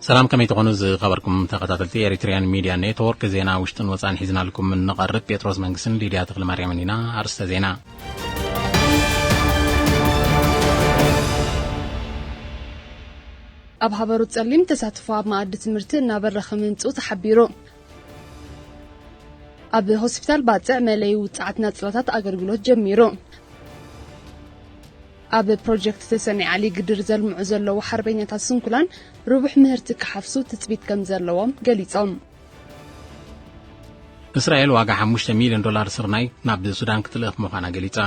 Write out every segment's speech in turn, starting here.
ሰላም፣ ከመይ ትኾኑ ዝኸበርኩም ተኸታተልቲ ኤሪትሪያን ሚድያ ኔትወርክ? ዜና ውሽጥን ወፃን ሒዝናልኩም እንቐርብ ጴጥሮስ መንግስትን ሊድያ ተኽለማርያምን ኢና። ኣርስተ ዜና። ኣብ ሃበሩ ጸሊም ተሳትፎ ኣብ መኣዲ ትምህርቲ እናበረኸ ምምጽኡ ተሓቢሩ። ኣብ ሆስፒታል ባጽዕ መለይ ውጽዓት ናጽላታት ኣገልግሎት ጀሚሩ። ኣብ ፕሮጀክት ተሰነይ ዓሊ ግድር ዘልምዑ ዘለዉ ሓርበኛታት ስንኩላን ርቡሕ ምህርቲ ክሓፍሱ ትጽቢት ከም ዘለዎም ገሊጾም። እስራኤል ዋጋ ሓሙሽተ ሚልዮን ዶላር ስርናይ ናብ ሱዳን ክትልእኽ ምዃና ገሊጻ።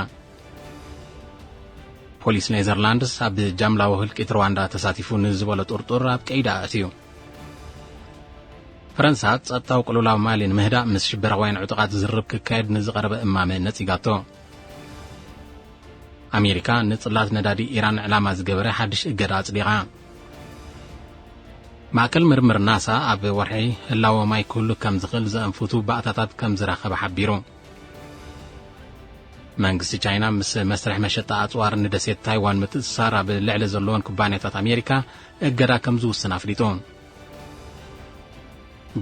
ፖሊስ ኔዘርላንድስ ኣብ ጃምላዊ ህልቂት ሩዋንዳ ተሳቲፉ ንዝበሎ ጥርጡር ኣብ ቀይዲ ኣእትዩ። ፈረንሳ ጸጥታዊ ቅልውላው ማሊ ንምህዳእ ምስ ሽበራውያን ዕጡቓት ዝርርብ ክካየድ ንዝቐረበ እማመ ነጺጋቶ። ኣሜሪካ ንጽላት ነዳዲ ኢራን ዕላማ ዝገበረ ሓድሽ እገዳ ኣጽዲቓ። ማእከል ምርምር ናሳ ኣብ ወርሒ ህላወ ማይ ክህሉ ከም ዝኽእል ዘእንፍቱ ባእታታት ከም ዝረኸበ ሓቢሩ። መንግስቲ ቻይና ምስ መስርሕ መሸጣ ኣጽዋር ንደሴት ታይዋን ምትእስሳር ኣብ ልዕሊ ዘለወን ኩባንያታት ኣሜሪካ እገዳ ከም ዝውስን ኣፍሊጡ።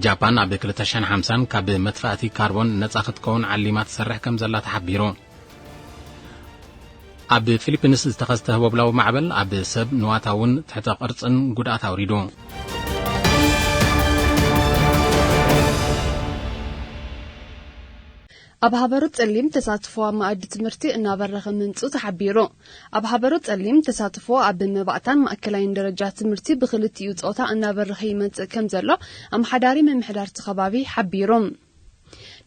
ጃፓን ኣብ ክልተ ሽሕን ሓምሳን ካብ መጥፋእቲ ካርቦን ነጻ ክትከውን ዓሊማ ትሰርሕ ከም ዘላ ተሓቢሩ። ኣብ ፊሊፒንስ ዝተኸስተ ህቦብላዊ ማዕበል ኣብ ሰብ ንዋታውን ትሕተ ቅርጽን ጉድኣት ኣውሪዱ። ኣብ ሃበሩ ጸሊም ተሳትፎ ኣብ መኣዲ ትምህርቲ እናበረኸ ምምጽኡ ተሓቢሩ። ኣብ ሃበሩ ጸሊም ተሳትፎ ኣብ መባእታን ማእከላይን ደረጃ ትምህርቲ ብኽልቲኡ ጾታ እናበረኸ ይመጽእ ከም ዘሎ ኣመሓዳሪ ምምሕዳር እቲ ከባቢ ሓቢሩ።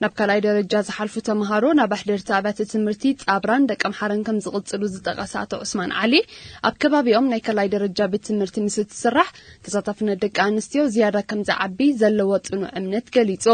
ናብ ካልኣይ ደረጃ ዝሓልፉ ተምሃሮ ናብ ኣሕደርቲ ኣብያተ ትምህርቲ ጻብራን ደቀምሓረን ከም ዝቕጽሉ ዝጠቐሰ ኣቶ ዑስማን ዓሊ፣ ኣብ ከባቢኦም ናይ ካልኣይ ደረጃ ቤት ትምህርቲ ምስ እትስራሕ ተሳታፍነት ደቂ ኣንስትዮ ዝያዳ ከም ዝዓቢ ዘለዎ ጽኑዕ እምነት ገሊጹ።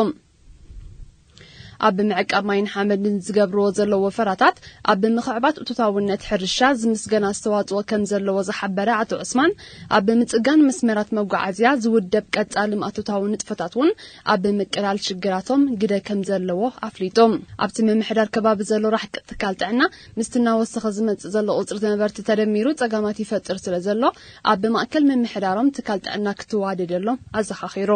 ኣብ ምዕቃብ ማይን ሓመድን ዝገብርዎ ዘለዉ ወፈራታት ኣብ ምኽዕባት እቶታውነት ሕርሻ ዝምስገን ኣስተዋጽኦ ከም ዘለዎ ዝሓበረ ኣቶ ዑስማን፣ ኣብ ምጽጋን መስመራት መጓዓዝያ ዝውደብ ቀጻሊ ማእቶታዊ ንጥፈታት እውን ኣብ ምቅላል ሽግራቶም ግደ ከም ዘለዎ ኣፍሊጡ። ኣብቲ ምምሕዳር ከባቢ ዘሎ ራሕቂ ትካል ጥዕና ምስቲ እናወሰኸ ዝመጽእ ዘሎ ቁጽሪ ነበርቲ ተደሚሩ ጸገማት ይፈጥር ስለ ዘሎ ኣብ ማእከል ምምሕዳሮም ትካል ጥዕና ክትዋደደሎም ኣዘኻኺሩ።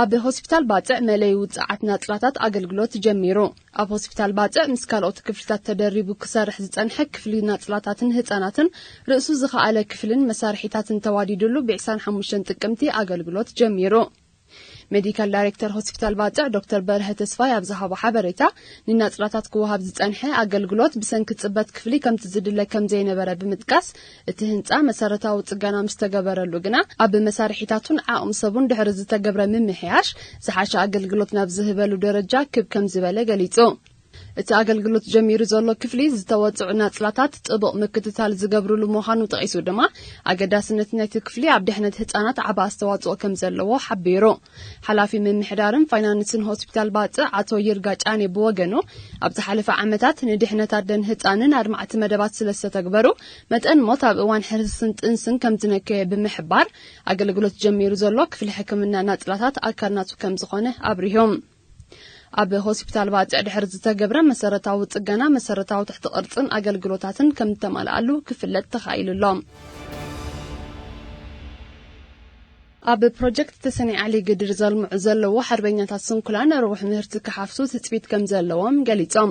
ኣብ ሆስፒታል ባጽዕ መለይ ውጽዓት ናጽላታት ኣገልግሎት ጀሚሩ። ኣብ ሆስፒታል ባጽዕ ምስ ካልኦት ክፍልታት ተደሪቡ ክሰርሕ ዝጸንሐ ክፍሊ ናጽላታትን ህጻናትን ርእሱ ዝኸኣለ ክፍልን መሳርሒታትን ተዋዲድሉ ብ ዕስራን ሓሙሽተን ጥቅምቲ ኣገልግሎት ጀሚሩ። ሜዲካል ዳይሬክተር ሆስፒታል ባጽዕ ዶክተር በርሀ ተስፋይ ኣብ ዝሃቦ ሓበሬታ፣ ንናጽላታት ክወሃብ ዝጸንሐ ኣገልግሎት ብሰንኪ ጽበት ክፍሊ ከምቲ ዝድለ ከም ዘይነበረ ብምጥቃስ፣ እቲ ህንጻ መሰረታዊ ጽገና ምስ ተገበረሉ ግና፣ ኣብ መሳርሒታቱን ዓቕሚ ሰቡን ድሕሪ ዝተገብረ ምምሕያሽ፣ ዝሓሸ ኣገልግሎት ናብ ዝህበሉ ደረጃ ክብ ከም ዝበለ ገሊጹ። እቲ ኣገልግሎት ጀሚሩ ዘሎ ክፍሊ ዝተወጽዑ ናጽላታት ጥቡቕ ምክትታል ዝገብርሉ ምዃኑ ጠቒሱ ድማ፣ ኣገዳስነት ናይቲ ክፍሊ ኣብ ድሕነት ህጻናት ዓቢ ኣስተዋጽኦ ከም ዘለዎ ሓቢሩ። ሓላፊ ምምሕዳርን ፋይናንስን ሆስፒታል ባጽዕ ኣቶ ይርጋ ጫኔ ብወገኑ፣ ኣብ ዝሓለፈ ዓመታት ንድሕነት ኣደን ህጻንን ኣድማዕቲ መደባት ስለ ዝተተግበሩ፣ መጠን ሞት ኣብ እዋን ሕርስን ጥንስን ከም ዝነከየ ብምሕባር፣ ኣገልግሎት ጀሚሩ ዘሎ ክፍሊ ሕክምና ናጽላታት ኣካል ናቱ ከም ዝኾነ ኣብሪሆም። ኣብ ሆስፒታል ባጽዕ ድሕሪ ዝተገብረ መሰረታዊ ጽገና፣ መሰረታዊ ትሕቲ ቅርጽን ኣገልግሎታትን ከም ዝተማልኣሉ ክፍለጥ ተኻኢሉ ኣሎ። ኣብ ፕሮጀክት ተሰነይ ዓሊ ግድር ዘልምዑ ዘለዉ ሓርበኛታት ስንኩላን ርቡሕ ምህርቲ ክሓፍሱ ትጽቢት ከም ዘለዎም ገሊጾም።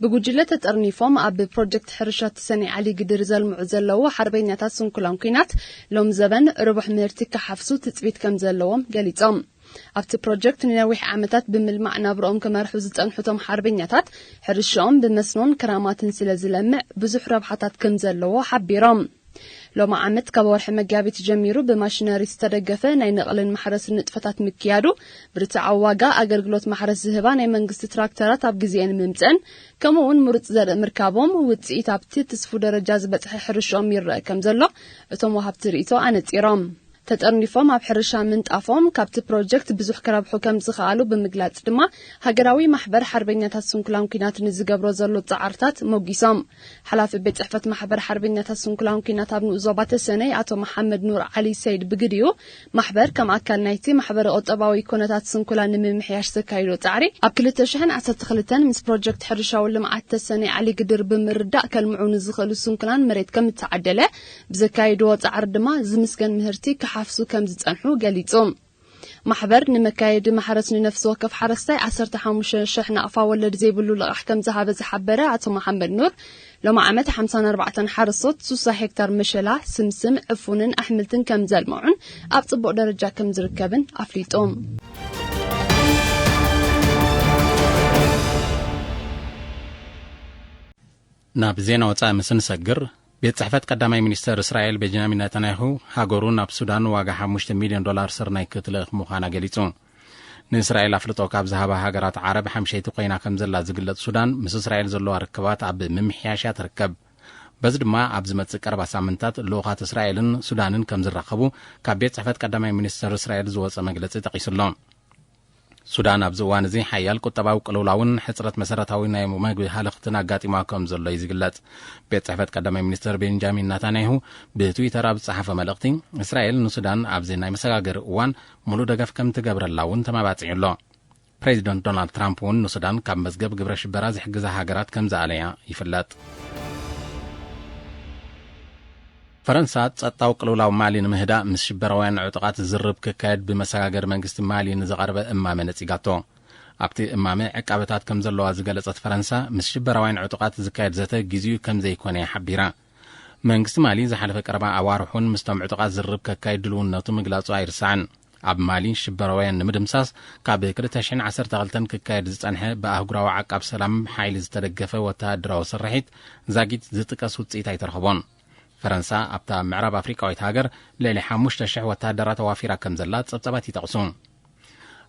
ብጉጅለ ተጠርኒፎም ኣብ ፕሮጀክት ሕርሻ ተሰነይ ዓሊ ግድር ዘልምዑ ዘለዉ ሓርበኛታት ስንኩላን ኲናት ሎም ዘበን ርቡሕ ምህርቲ ክሓፍሱ ትጽቢት ከም ዘለዎም ገሊጾም። ኣብቲ ፕሮጀክት ንነዊሕ ዓመታት ብምልማዕ ናብርኦም ክመርሑ ዝጸንሑ እቶም ሓርበኛታት፣ ሕርሻኦም ብመስኖን ክራማትን ስለ ዝለምዕ ብዙሕ ረብሓታት ከም ዘለዎ ሓቢሮም። ሎሚ ዓመት ካብ ወርሒ መጋቢት ጀሚሩ ብማሽነሪ ዝተደገፈ ናይ ነቕልን ማሕረስን ንጥፈታት ምክያዱ፣ ብርትዓዊ ዋጋ ኣገልግሎት ማሕረስ ዝህባ ናይ መንግስቲ ትራክተራት ኣብ ግዜአን ምምጸን፣ ከምኡ እውን ምሩጽ ዘርኢ ምርካቦም ውጽኢት ኣብቲ ትስፉ ደረጃ ዝበጽሐ ሕርሻኦም ይረአ ከም ዘሎ እቶም ወሃብቲ ርእይቶ ኣነጺሮም። ተጠርኒፎም ኣብ ሕርሻ ምንጣፎም ካብቲ ፕሮጀክት ብዙሕ ክረብሑ ከም ዝኸኣሉ ብምግላጽ ድማ፣ ሃገራዊ ማሕበር ሓርበኛታት ስንኩላን ኲናት ንዝገብሮ ዘሎ ጻዕርታት ሞጊሶም። ሓላፊ ቤት ጽሕፈት ማሕበር ሓርበኛታት ስንኩላን ኲናት ኣብ ንኡስ ዞባ ተሰነይ ኣቶ መሓመድ ኑር ዓሊ ሰይድ ብግዲኡ፣ ማሕበር ከም ኣካል ናይቲ ማሕበረ ቁጠባዊ ኩነታት ስንኩላን ንምምሕያሽ ዘካይዶ ጻዕሪ፣ ኣብ ክልተ ሽሕን ዓሰርተ ክልተን ምስ ፕሮጀክት ሕርሻዊ ልምዓት ተሰነይ ዓሊ ግድር ብምርዳእ ከልምዑ ንዝኽእሉ ስንኩላን መሬት ከም እተዓደለ፣ ብዘካየድዎ ጻዕሪ ድማ ዝምስገን ምህርቲ ክሓፍሱ ከም ዝጸንሑ ገሊጹ። ማሕበር ንመካየዲ ማሕረስ ንነፍሲ ወከፍ ሓረስታይ ዓሰርተ ሓሙሽተ ሽሕ ናቕፋ ወለድ ዘይብሉ ልቓሕ ከም ዝሃበ ዝሓበረ ኣቶ መሓመድ ኑር፣ ሎሚ ዓመት ሓምሳን ኣርባዕተን ሓረስቶት ሱሳ ሄክታር መሸላ፣ ስምስም፣ ዕፉንን ኣሕምልትን ከም ዘልምዑን ኣብ ጽቡቕ ደረጃ ከም ዝርከብን ኣፍሊጡ። ናብ ዜና ወጻኢ ምስ ንሰግር፣ ቤት ጽሕፈት ቀዳማይ ሚኒስተር እስራኤል ቤንጃሚን ነታንያሁ፣ ሃገሩ ናብ ሱዳን ዋጋ ሓሙሽተ ሚልዮን ዶላር ስርናይ ክትልእኽ ምዃና ገሊጹ። ንእስራኤል ኣፍልጦ ካብ ዝሃባ ሃገራት ዓረብ ሓምሸይቲ ኮይና ከም ዘላ ዝግለጽ ሱዳን፣ ምስ እስራኤል ዘለዋ ርክባት ኣብ ምምሕያሽ እያ ትርከብ። በዚ ድማ ኣብ ዝመጽእ ቀረባ ሳምንታት ልኡኻት እስራኤልን ሱዳንን ከም ዝራኸቡ ካብ ቤት ጽሕፈት ቀዳማይ ሚኒስተር እስራኤል ዝወጸ መግለጺ ጠቒሱ ኣሎ። ሱዳን ኣብዚ እዋን እዚ ሓያል ቁጠባዊ ቅልውላውን ሕጽረት መሰረታዊ ናይ መግቢ ሃለኽትን ኣጋጢማ ከም ዘሎ እዩ ዝግለጽ። ቤት ጽሕፈት ቀዳማይ ሚኒስተር ቤንጃሚን ናታንያሁ ብትዊተር ኣብ ዝጸሓፈ መልእኽቲ፣ እስራኤል ንሱዳን ኣብዚ ናይ መሰጋገሪ እዋን ሙሉእ ደገፍ ከም ትገብረላ እውን ተማባጺዑ ኣሎ። ፕሬዚደንት ዶናልድ ትራምፕ እውን ንሱዳን ካብ መዝገብ ግብረ ሽበራ ዝሕግዛ ሃገራት ከም ዝኣለያ ይፍለጥ። ፈረንሳ ጸጥታዊ ቅልውላው ማሊ ንምህዳእ ምስ ሽበራውያን ዕጡቓት ዝርብ ክካየድ ብመሰጋገሪ መንግስቲ ማሊ ንዝቐረበ እማመ ነጺጋቶ። ኣብቲ እማመ ዕቃበታት ከም ዘለዋ ዝገለጸት ፈረንሳ፣ ምስ ሽበራውያን ዕጡቓት ዝካየድ ዘተ ግዜኡ ከም ዘይኮነ እያ ሓቢራ። መንግስቲ ማሊ ዝሓለፈ ቀረባ ኣዋርሑን ምስቶም ዕጡቓት ዝርብ ከካይድ ድልውነቱ ምግላጹ ኣይርሳዕን። ኣብ ማሊ ሽበራውያን ንምድምሳስ ካብ ክልተ ሽሕን ዓሰርተ ክልተን ክካየድ ዝጸንሐ ብኣህጉራዊ ዓቃብ ሰላም ሓይሊ ዝተደገፈ ወተሃደራዊ ስርሒት ዛጊት ዝጥቀስ ውጽኢት ኣይተረኽቦን። ፈረንሳ ኣብታ ምዕራብ ኣፍሪቃዊት ሃገር ልዕሊ ሓሙሽተ ሽሕ ወተሃደራት ኣዋፊራ ከም ዘላ ጸብጻባት ይጠቕሱ።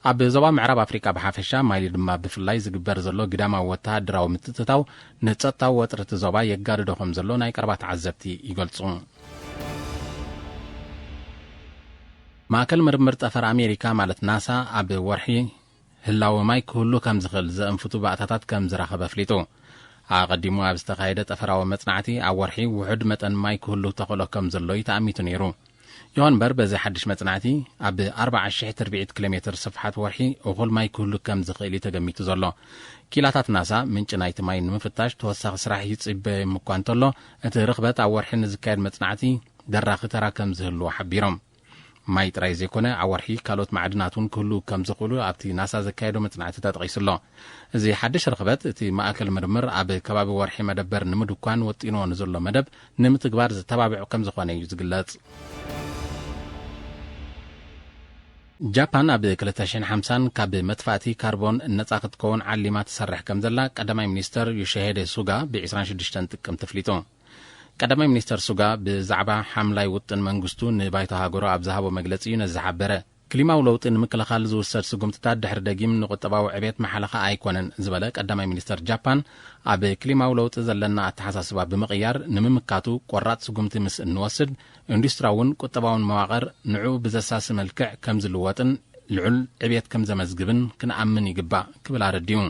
ኣብ ዞባ ምዕራብ ኣፍሪቃ ብሓፈሻ፣ ማሊ ድማ ብፍላይ ዝግበር ዘሎ ግዳማዊ ወተሃደራዊ ምትእትታው ንጸጥታዊ ወጥሪ እቲ ዞባ የጋድዶ ከም ዘሎ ናይ ቀረባ ተዓዘብቲ ይገልጹ። ማእከል ምርምር ጠፈር ኣሜሪካ ማለት ናሳ ኣብ ወርሒ ህላወ ማይ ክህሉ ከም ዝኽእል ዘእንፍቱ ባእታታት ከም ዝረኸበ ኣፍሊጡ። ኣቐዲሙ ኣብ ዝተኻየደ ጠፈራዊ መጽናዕቲ ኣብ ወርሒ ውሑድ መጠን ማይ ክህሉ ተኽእሎ ከም ዘሎ እዩ ተኣሚቱ ነይሩ። ይኹን እምበር በዚ ሓድሽ መጽናዕቲ ኣብ ኣርባዓ ሽሕ ትርብዒት ኪሎ ሜትር ስፍሓት ወርሒ እኹል ማይ ክህሉ ከም ዝኽእል እዩ ተገሚቱ ዘሎ። ኪላታት ናሳ ምንጪ ናይቲ ማይ ንምፍታሽ ተወሳኺ ስራሕ ይጽበዮም እኳ እንተሎ፣ እቲ ርኽበት ኣብ ወርሒ ንዝካየድ መጽናዕቲ ደራኺ ተራ ከም ዝህልዎ ሓቢሮም። ማይ ጥራይ ዘይኮነ፣ ኣብ ወርሒ ካልኦት ማዕድናት እውን ክህልዉ ከም ዝኽእሉ ኣብቲ ናሳ ዘካየዶ መጽናዕቲ ተጠቒሱ ኣሎ። እዚ ሓድሽ ርኽበት፣ እቲ ማእከል ምርምር ኣብ ከባቢ ወርሒ መደበር ንምድኳን ወጢንዎ ንዘሎ መደብ ንምትግባር ዘተባብዕ ከም ዝኾነ እዩ ዝግለጽ። ጃፓን ኣብ ክልተ ሽሕን ሓምሳን ካብ መጥፋእቲ ካርቦን ነጻ ክትከውን ዓሊማ ትሰርሕ ከም ዘላ ቀዳማይ ሚኒስተር ዮሺሄደ ሱጋ ብ ዕስራን ሽዱሽተን ጥቅምቲ ኣፍሊጡ። ቀዳማይ ሚኒስተር ሱጋ ብዛዕባ ሓምላይ ውጥን መንግስቱ ንባይቶ ሃገሩ ኣብ ዝሃቦ መግለጺ እዩ ነዚ ዝሓበረ። ክሊማዊ ለውጢ ንምክልኻል ዝውሰድ ስጉምትታት ድሕሪ ደጊም ንቁጠባዊ ዕቤት መሓለኻ ኣይኮነን ዝበለ ቀዳማይ ሚኒስተር ጃፓን፣ ኣብ ክሊማዊ ለውጢ ዘለና ኣተሓሳስባ ብምቕያር ንምምካቱ ቆራጽ ስጉምቲ ምስ እንወስድ፣ ኢንዱስትራውን ቁጠባውን መዋቕር ንዕኡ ብዘሳሲ መልክዕ ከም ዝልወጥን ልዑል ዕቤት ከም ዘመዝግብን ክንኣምን ይግባእ ክብል ኣረዲኡ።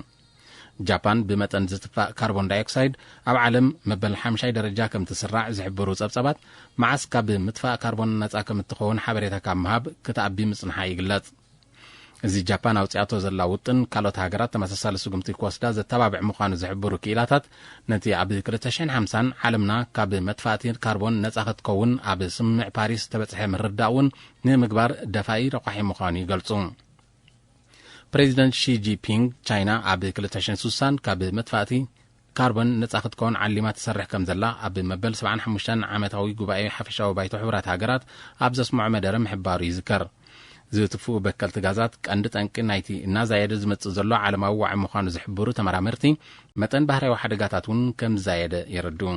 ጃፓን ብመጠን ዝትፋእ ካርቦን ዳይኦክሳይድ ኣብ ዓለም መበል ሓምሻይ ደረጃ ከም ትስራዕ ዝሕብሩ ጸብጻባት፣ መዓስ ካብ ምትፋእ ካርቦን ነጻ ከም እትኸውን ሓበሬታ ካብ ምሃብ ክትኣቢ ምጽንሓ ይግለጽ። እዚ ጃፓን ኣውጺኣቶ ዘላ ውጥን፣ ካልኦት ሃገራት ተመሳሳሊ ስጉምቲ ክወስዳ ዘተባብዕ ምዃኑ ዝሕብሩ ክኢላታት፣ ነቲ ኣብ ክልተ ሽሕን ሓምሳን ዓለምና ካብ መጥፋእቲ ካርቦን ነጻ ክትከውን ኣብ ስምምዕ ፓሪስ ዝተበጽሐ ምርድዳእ እውን ንምግባር ደፋኢ ረቋሒ ምዃኑ ይገልጹ። ፕሬዚደንት ሺ ጂንፒንግ፣ ቻይና ኣብ ክልተ ሽሕን ስሳን ካብ መጥፋእቲ ካርቦን ነጻ ክትከውን ዓሊማ ትሰርሕ ከም ዘላ ኣብ መበል ሰብዓን ሓሙሽተን ዓመታዊ ጉባኤ ሓፈሻዊ ባይቶ ሕቡራት ሃገራት ኣብ ዘስምዖ መደረ ምሕባሩ ይዝከር። ዝትፍኡ በከልቲ ጋዛት ቀንዲ ጠንቂ ናይቲ እናዛየደ ዝመጽእ ዘሎ ዓለማዊ ዋዒ ምዃኑ ዝሕብሩ ተመራመርቲ፣ መጠን ባህርያዊ ሓደጋታት እውን ከም ዝዛየደ የረድኡ።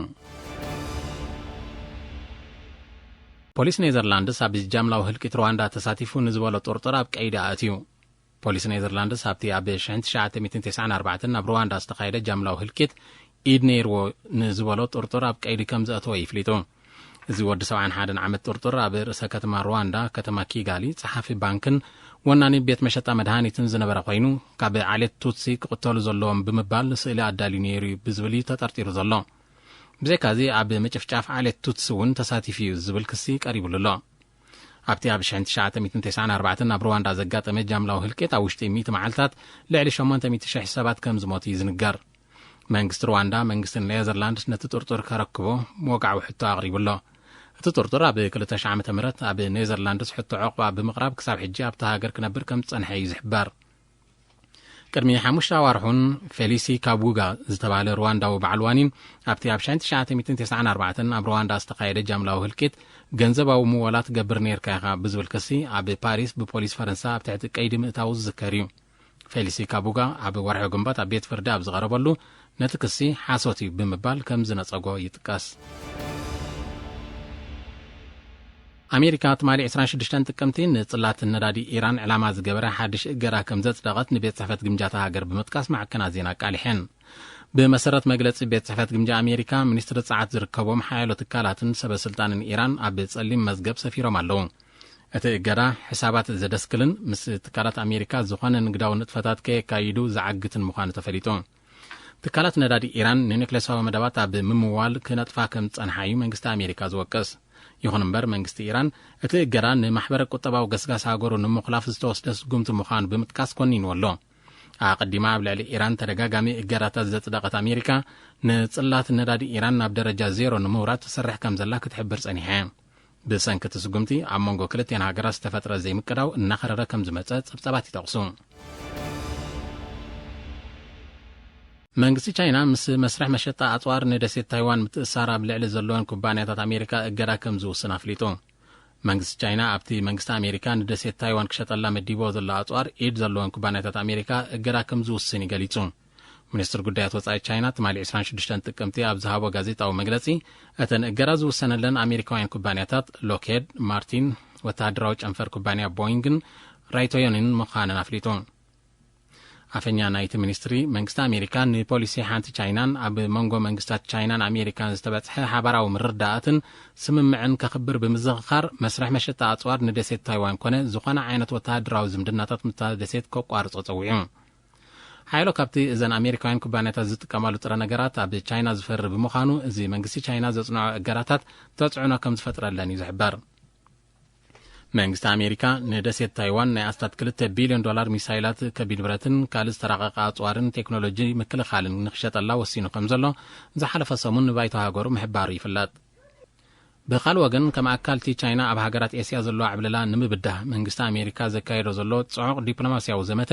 ፖሊስ ኔዘርላንድስ ኣብ ጃምላዊ ህልቂት ሩዋንዳ ተሳቲፉ ንዝበሎ ጥርጡር ኣብ ቀይዲ ኣእትዩ። ፖሊስ ኔዘርላንድስ ኣብቲ ኣብ ሽሕን ትሽዓተ ሚእትን ተስዓን ኣርባዕተን ናብ ሩዋንዳ ዝተኻየደ ጃምላዊ ህልቂት ኢድ ነይርዎ ንዝበሎ ጥርጡር ኣብ ቀይዲ ከም ዘእተወ ይፍሊጡ። እዚ ወዲ ሰብዓን ሓደን ዓመት ጥርጡር ኣብ ርእሰ ከተማ ሩዋንዳ፣ ከተማ ኪጋሊ፣ ጸሓፊ ባንክን ወናኒ ቤት መሸጣ መድሃኒትን ዝነበረ ኮይኑ፣ ካብ ዓሌት ቱትሲ ክቕተሉ ዘለዎም ብምባል ስእሊ ኣዳልዩ ነይሩ እዩ ብዝብል እዩ ተጠርጢሩ ዘሎ። ብዘይካዚ ኣብ ምጭፍጫፍ ዓሌት ቱትሲ እውን ተሳቲፉ እዩ ዝብል ክሲ ቀሪቡሉ ኣሎ። ኣብቲ ኣብ ሽሕን ትሽዓተ ሚእትን ተስዓን ኣርባዕተን ኣብ ሩዋንዳ ዘጋጠመ ጃምላዊ ህልቂት ኣብ ውሽጢ ሚእቲ መዓልታት ልዕሊ ሸሞንተ ሚእቲ ሽሕ ሰባት ከም ዝሞቱ እዩ ዝንገር። መንግስቲ ሩዋንዳ መንግስቲ ኔዘርላንድስ ነቲ ጥርጡር ከረክቦ ወግዓዊ ሕቶ ኣቕሪቡ ኣሎ። እቲ ጥርጡር ኣብ ክልተ ሽሕ ዓመተ ምህረት ኣብ ኔዘርላንድስ ሕቶ ዕቑባ ብምቕራብ ክሳብ ሕጂ ኣብታ ሃገር ክነብር ከም ዝጸንሐ እዩ ዝሕበር። ቅድሚ ሓሙሽተ ኣዋርሑን ፌሊሲ ካቡጋ ዝተባህለ ሩዋንዳዊ በዓል ዋኒን ኣብቲ ኣብ ሽሕን ትሽዓተ ሚእትን ተስዓን ኣርባዕተን ኣብ ሩዋንዳ ዝተኻየደ ጃምላዊ ህልቂት ገንዘባዊ ምወላ ትገብር ነይርካ ኢኻ ብዝብል ክሲ ኣብ ፓሪስ ብፖሊስ ፈረንሳ ኣብ ትሕቲ ቀይዲ ምእታዉ ዝዝከር እዩ። ፌሊሲ ካቡጋ ኣብ ወርሒ ግንቦት ኣብ ቤት ፍርዲ ኣብ ዝቐረበሉ ነቲ ክሲ ሓሶት እዩ ብምባል ከም ዝነጸጎ ይጥቀስ። ኣሜሪካ ትማሊ ዕስራን ሽዱሽተን ጥቅምቲ ንጽላት ነዳዲ ኢራን ዕላማ ዝገበረ ሓድሽ እገዳ ከም ዘጽደቐት ንቤት ጽሕፈት ግምጃታ ሃገር ብምጥቃስ ማዕከናት ዜና ኣቃሊሐን። ብመሰረት መግለጺ ቤት ጽሕፈት ግምጃ ኣሜሪካ፣ ሚኒስትሪ ጸዓት ዝርከቦም ሓያሎ ትካላትን ሰበ ስልጣንን ኢራን ኣብ ጸሊም መዝገብ ሰፊሮም ኣለዉ። እቲ እገዳ ሕሳባት ዘደስክልን ምስ ትካላት ኣሜሪካ ዝኾነ ንግዳዊ ንጥፈታት ከየካይዱ ዝዓግትን ምዃኑ ተፈሊጡ። ትካላት ነዳዲ ኢራን ንኒክሌሳዊ መደባት ኣብ ምምዋል ክነጥፋ ከም ዝጸንሓ እዩ መንግስቲ ኣሜሪካ ዝወቅስ። ይኹን እምበር መንግስቲ ኢራን እቲ እገዳ ንማሕበረ ቁጠባዊ ገስጋስ ሃገሩ ንምኹላፍ ዝተወስደ ስጉምቲ ምዃኑ ብምጥቃስ ኮኒንዎ ኣሎ። ኣቐዲማ ኣብ ልዕሊ ኢራን ተደጋጋሚ እገዳታት ዘጽደቐት ኣሜሪካ፣ ንጽላት ነዳዲ ኢራን ናብ ደረጃ ዜሮ ንምውራድ ትሰርሕ ከም ዘላ ክትሕብር ጸኒሓ እያ። ብሰንኪ እቲ ስጉምቲ ኣብ መንጎ ክልቲኣን ሃገራት ዝተፈጥረ ዘይምቅዳው እናኸረረ ከም ዝመጸ ጸብጻባት ይጠቕሱ። መንግስቲ ቻይና ምስ መስርሕ መሸጣ ኣጽዋር ንደሴት ታይዋን ምትእሳር ኣብ ልዕሊ ዘለወን ኩባንያታት ኣሜሪካ እገዳ ከም ዝውስን ኣፍሊጡ። መንግስቲ ቻይና ኣብቲ መንግስቲ ኣሜሪካ ንደሴት ታይዋን ክሸጠላ መዲብዎ ዘሎ ኣጽዋር ኢድ ዘለወን ኩባንያታት ኣሜሪካ እገዳ ከም ዝውስን እዩ ገሊጹ። ሚኒስትሪ ጉዳያት ወጻኢ ቻይና ትማሊ ዕስራን ሽዱሽተን ጥቅምቲ ኣብ ዝሃቦ ጋዜጣዊ መግለጺ፣ እተን እገዳ ዝውሰነለን ኣሜሪካውያን ኩባንያታት ሎክሄድ ማርቲን፣ ወተሃደራዊ ጨንፈር ኩባንያ ቦይንግን ራይቶዮንን ምዃነን ኣፍሊጡ። ኣፈኛ ናይቲ ሚኒስትሪ፣ መንግስቲ ኣሜሪካ ንፖሊሲ ሓንቲ ቻይናን ኣብ መንጎ መንግስታት ቻይናን ኣሜሪካን ዝተበጽሐ ሓባራዊ ምርዳኣትን ስምምዕን ከኽብር ብምዝኽኻር፣ መስርሕ መሸጣ ኣጽዋር ንደሴት ታይዋን ኮነ ዝኾነ ዓይነት ወተሃደራዊ ዝምድናታት ምስታ ደሴት ከቋርጾ ጸዊዑ። ሓያሎ ካብቲ እዘን ኣሜሪካውያን ኩባንያታት ዝጥቀማሉ ጥረ ነገራት ኣብ ቻይና ዝፈሪ ብምዃኑ፣ እዚ መንግስቲ ቻይና ዘጽንዖ እገዳታት ተጽዕኖ ከም ዝፈጥረለን እዩ ዝሕበር። መንግስቲ ኣሜሪካ ንደሴት ታይዋን ናይ ኣስታት ክልተ ቢልዮን ዶላር ሚሳይላት፣ ከቢድ ብረትን ካልእ ዝተራቐቐ ኣጽዋርን ቴክኖሎጂ ምክልኻልን ንክሸጠላ ወሲኑ ከም ዘሎ ዝሓለፈ ሰሙን ንባይቶ ሃገሩ ምሕባሩ ይፍለጥ። ብኻልእ ወገን፣ ከም ኣካል እቲ ቻይና ኣብ ሃገራት ኤስያ ዘለዋ ዕብለላ ንምብዳህ መንግስቲ ኣሜሪካ ዘካየዶ ዘሎ ጽዑቕ ዲፕሎማስያዊ ዘመተ፣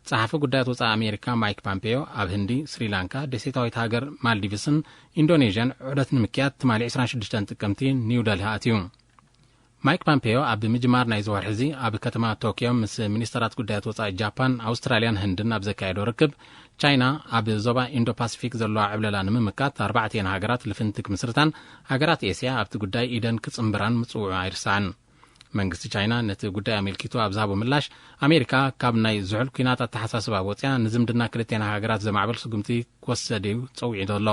ጸሓፊ ጉዳያት ወጻኢ ኣሜሪካ ማይክ ፓምፔዮ ኣብ ህንዲ፣ ስሪላንካ፣ ደሴታዊት ሃገር ማልዲቭስን ኢንዶኔዥያን ዑደት ንምክያድ ትማሊ ዕስራን ሽዱሽተን ጥቅምቲ ኒው ደልሂ ኣትዩ። ማይክ ፓምፔዮ ኣብ ምጅማር ናይዚ ወርሒ እዚ ኣብ ከተማ ቶክዮ ምስ ሚኒስተራት ጉዳያት ወጻኢ ጃፓን፣ ኣውስትራልያን ህንድን ኣብ ዘካየዶ ርክብ፣ ቻይና ኣብ ዞባ ኢንዶ ፓሲፊክ ዘለዋ ዕብለላ ንምምካት ኣርባዕቲኤን ሃገራት ልፍንቲ ክምስርታን ሃገራት ኤስያ ኣብቲ ጉዳይ ኢደን ክጽንብራን ምጽውዑ ኣይርሳዕን። መንግስቲ ቻይና ነቲ ጉዳይ ኣመልኪቱ ኣብ ዝሃቦ ምላሽ፣ ኣሜሪካ ካብ ናይ ዝሑል ኲናት ኣተሓሳስባ ወጽያ ንዝምድና ክልቴና ሃገራት ዘማዕብል ስጉምቲ ክወሰድ እዩ ጸዊዑ ዘሎ።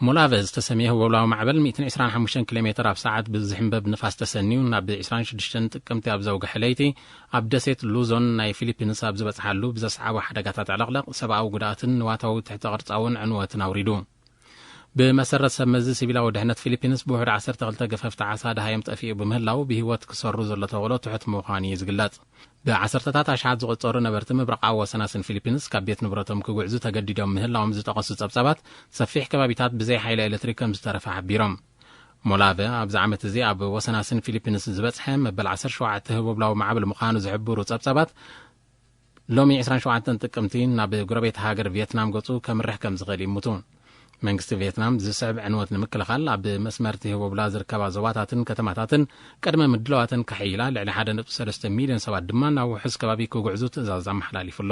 ሞላቨ ዝተሰምየ ህቦብላዊ ማዕበል ሚእትን ዕስራን ሓሙሽተን ኪሎ ሜትር ኣብ ሰዓት ብዝሕንበብ ንፋስ ተሰንዩ ናብ ዕስራን ሽዱሽተን ጥቅምቲ ኣብ ዘውግሐ ለይቲ ኣብ ደሴት ሉዞን ናይ ፊሊፒንስ ኣብ ዝበጽሓሉ ብዘስዓቦ ሓደጋታት ዕለቕለቕ ሰብኣዊ ጉድኣትን ንዋታዊ ትሕተ ቅርጻውን ዕንወትን ኣውሪዱ። ብመሰረት ሰብ መዚ ሲቪላዊ ድሕነት ፊሊፒንስ ብውሕዱ ዓሰርተ ክልተ ገፈፍቲ ዓሳ ደሃዮም ጠፊኡ ብምህላው ብህይወት ክሰሩ ዘሎ ተኽእሎ ትሑት ምዃኑ እዩ ዝግለጽ። ብዓሰርተታት ኣሽሓት ዝቑጸሩ ነበርቲ ምብራቓዊ ወሰናስን ፊሊፒንስ ካብ ቤት ንብረቶም ክጉዕዙ ተገዲዶም ምህላዎም ዝጠቐሱ ጸብጻባት፣ ሰፊሕ ከባቢታት ብዘይ ሓይሊ ኤሌክትሪክ ከም ዝተረፈ ሓቢሮም። ሞላቨ ኣብዚ ዓመት እዚ ኣብ ወሰናስን ፊሊፒንስ ዝበጽሐ መበል ዓሰርተ ሸውዓተ ህቦብላዊ ማዕበል ምዃኑ ዝሕብሩ ጸብጻባት፣ ሎሚ ዕስራን ሸውዓተን ጥቅምቲ ናብ ጎረቤት ሃገር ቪየትናም ገጹ ከምርሕ ከም ዝኽእል ይምቱ። መንግስቲ ቪየትናም ዝስዕብ ዕንወት ንምክልኻል ኣብ መስመርቲ ህቦብላ ዝርከባ ዞባታትን ከተማታትን ቅድመ ምድላዋተን ከሕይላ፣ ልዕሊ ሓደ ነጥቢ ሰለስተ ሚልዮን ሰባት ድማ ናብ ውሑስ ከባቢ ክጉዕዙ ትእዛዝ ኣመሓላሊፉ ኣሎ።